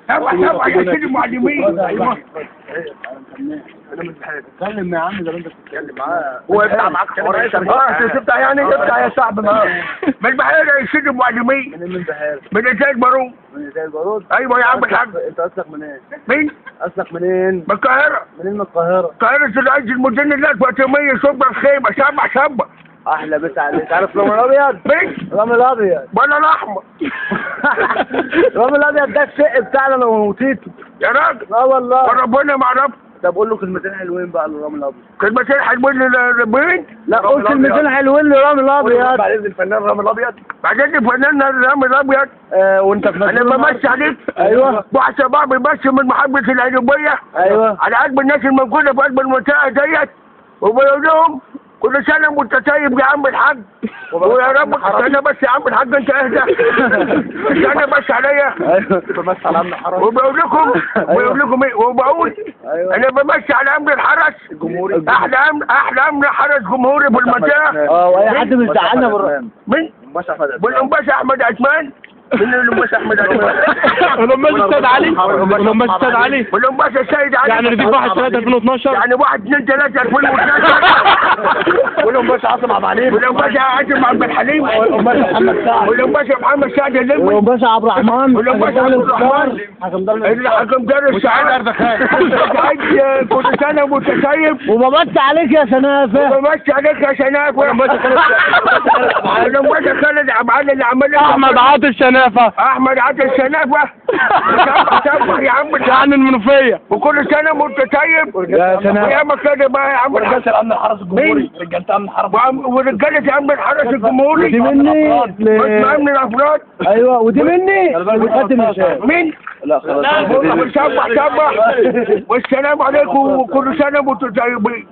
سبع سبع يا سيدي المعلمين. ايوه اتكلم يا عم زي ما انت بتتكلم معاه. هو يفتح معاك حوار. تفتح يعني افتح يا صاحبي معاك. من البحيرة يا سيدي المعلمين. من البحيرة؟ من ازاي البارود. من ازاي البارود؟ ايوه يا عم الحاج. انت اصلك منين؟ مين؟ اصلك منين؟ من القاهرة. منين من القاهرة؟ القاهرة العز المدن الألف شبرا الخيمة. سبع سبع. احلى بس عليك. عارف الرمل الابيض؟ مين؟ الرمل الابيض ولا الاحمر؟ الرمل الابيض ده الشق بتاعنا لو وتيتو يا راجل. اه والله وربنا ما اعرفه. طب قول له كلمتين حلوين بقى للرامي الابيض. كلمتين حلوين لمين؟ لا قول كلمتين حلوين للرامي الابيض. بعد اذن الفنان رامي الابيض. بعد اذن الفنان رامي الابيض. وانت في انا بمشي عليك. ايوه. واحد شباب بيمشي من محافظة القليوبيه. ايوه. على قلب الناس الموجودة في قلب المنطقة ديت، وبقول لهم كل سنة وانت طيب يا عم الحاج. ويا رب استنى بس يا عم الحاج انت اهدى. استنى بس عليا. ايوه. بمشي على امن الحرس. وبقول لكم بقول لكم ايه؟ وبقول انا بمشي على امن الحرس الجمهوري. احلى امن، احلى امن حرس جمهوري في المنطقة. واي حد بيزعلنا بالرأي. مين؟ والأنباشا احمد عثمان. مين الأنباشا احمد عثمان؟ والأنباشا السيد علي. والأنباشا السيد علي. والأنباشا السيد علي. يعني رديف 1 3 2012. يعني 1 2 3 2012. والأنباشا عاصم عبد الحليم. والأنباشا عاصم عبد الحليم. والأنباشا محمد سعد. والأنباشا محمد سعد اللمبي. والأنباشا عبد الرحمن. والأنباشا عبد الرحمن اللي حكم دار السعادة. سعيد كل سنة وأنت طيب. وبمسي عليك يا شنافة. وبمسي عليك يا شنافة. والأنباشا خالد عبد العال اللي عمل أحمد عاطف شنافة. أحمد عاطف شنافة. سبح يا عم. يعني المنوفية. وكل سنة وأنت طيب. يا شنافة. ويا ما كده بقى يا عم. ورجالة أمن الحرس الجمهوري. رجالة أمن الحرس. ورجالة أمن الحرس الجمهوري. ودي مني. أمن الأفراد. أيوه ودي مني. مقدم هشام. مين؟ لا خلاص. سبح سبح. والسلام عليكم وكل سنة وأنتم طيبين.